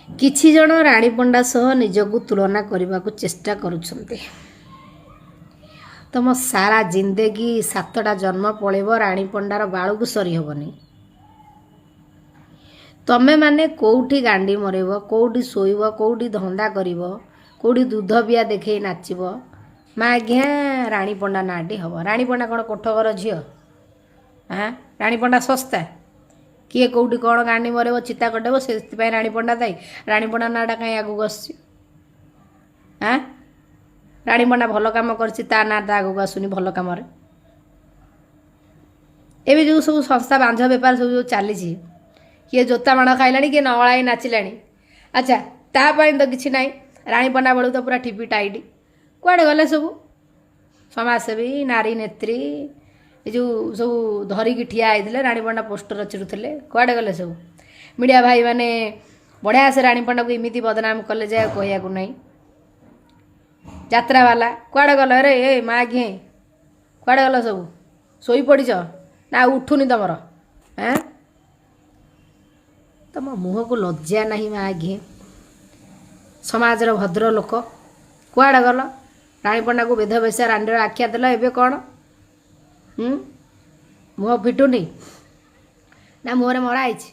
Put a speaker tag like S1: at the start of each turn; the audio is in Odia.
S1: କିଛି ଜଣ ରାଣୀ ପଣ୍ଡା ସହ ନିଜକୁ ତୁଳନା କରିବାକୁ ଚେଷ୍ଟା କରୁଛନ୍ତି। ତମ ସାରା ଜିନ୍ଦଗି, 7ଟା ଜନ୍ମ ପଳେଇବ, ରାଣୀ ପଣ୍ଡାର ବାଳକୁ ସରି ହେବନି। ତମେ ମାନେ କେଉଁଠି ଗାଣ୍ଡି ମରେଇବ, କେଉଁଠି ଶୋଇବ, କେଉଁଠି ଧନ୍ଦା କରିବ, କେଉଁଠି ଦୁଧ ବିଆ ଦେଖେଇ ନାଚିବ, ମା ଆଜ୍ଞା, ରାଣୀ ପଣ୍ଡା ନାଁଟି ହେବ। ରାଣୀ ପଣ୍ଡା କ'ଣ କୋଠ ଘର ଝିଅ? ଆଁ, ରାଣୀ ପଣ୍ଡା ଶସ୍ତା? କିଏ କେଉଁଠି କ'ଣ ଗାଣ୍ଡି ମରେଇବ, ଚିତା କଟେଇବ, ସେଥିପାଇଁ ରାଣୀ ପଣ୍ଡା ଦାୟୀ? ରାଣୀ ପଣ୍ଡା ନାଁଟା କାହିଁ ଆଗକୁ ଆସୁଛି? ଆଁ, ରାଣୀ ପଣ୍ଡା ଭଲ କାମ କରିଛି, ତା ନାଁ ତା ଆଗକୁ ଆସୁନି ଭଲ କାମରେ। ଏବେ ଯେଉଁ ସବୁ ସଂସ୍ଥା ବାଞ୍ଝ ବେପାର ସବୁ ଯେଉଁ ଚାଲିଛି, କିଏ ଜୋତା ମାଡ଼ ଖାଇଲାଣି, କିଏ ନଙ୍ଗଳା ହେଇ ନାଚିଲାଣି। ଆଚ୍ଛା, ତା ପାଇଁ ତ କିଛି ନାହିଁ। ରାଣୀ ପଣ୍ଡା ବେଳକୁ ତ ପୁରା ଠିପି ଟାଇଟ୍। କୁଆଡ଼େ ଗଲେ ସବୁ ସମାଜସେବୀ, ନାରୀ ନେତ୍ରୀ, ଏ ଯେଉଁ ସବୁ ଧରିକି ଠିଆ ହେଇଥିଲେ, ରାଣୀ ପଣ୍ଡା ପୋଷ୍ଟର ଚିରୁଥିଲେ? କୁଆଡ଼େ ଗଲେ ସବୁ ମିଡ଼ିଆ ଭାଇମାନେ? ବଢ଼ିଆ ସେ ରାଣୀ ପଣ୍ଡାକୁ ଏମିତି ବଦନାମ କଲେ ଯେ ଆଉ କହିବାକୁ ନାହିଁ। ଯାତ୍ରାବାଲା କୁଆଡ଼େ ଗଲ ରେ? ଏ ମା ଘିଏ, କୁଆଡ଼େ ଗଲ ସବୁ? ଶୋଇପଡ଼ିଛ ନା ଆଉ ଉଠୁନି ତମର? ଆଁ, ତମ ମୁହଁକୁ ଲଜ୍ଜା ନାହିଁ ମା ଘିଏ? ସମାଜର ଭଦ୍ର ଲୋକ କୁଆଡ଼େ ଗଲ? ରାଣୀ ପଣ୍ଡାକୁ ବେଧ ବେଶ୍ୟା ରାଣ୍ଡିର ଆଖ୍ୟା ଦେଲ, ଏବେ କ'ଣ ମୁହଁ ଫିଟୁନି ନା ମୁହଁରେ ମରା ହେଇଛି?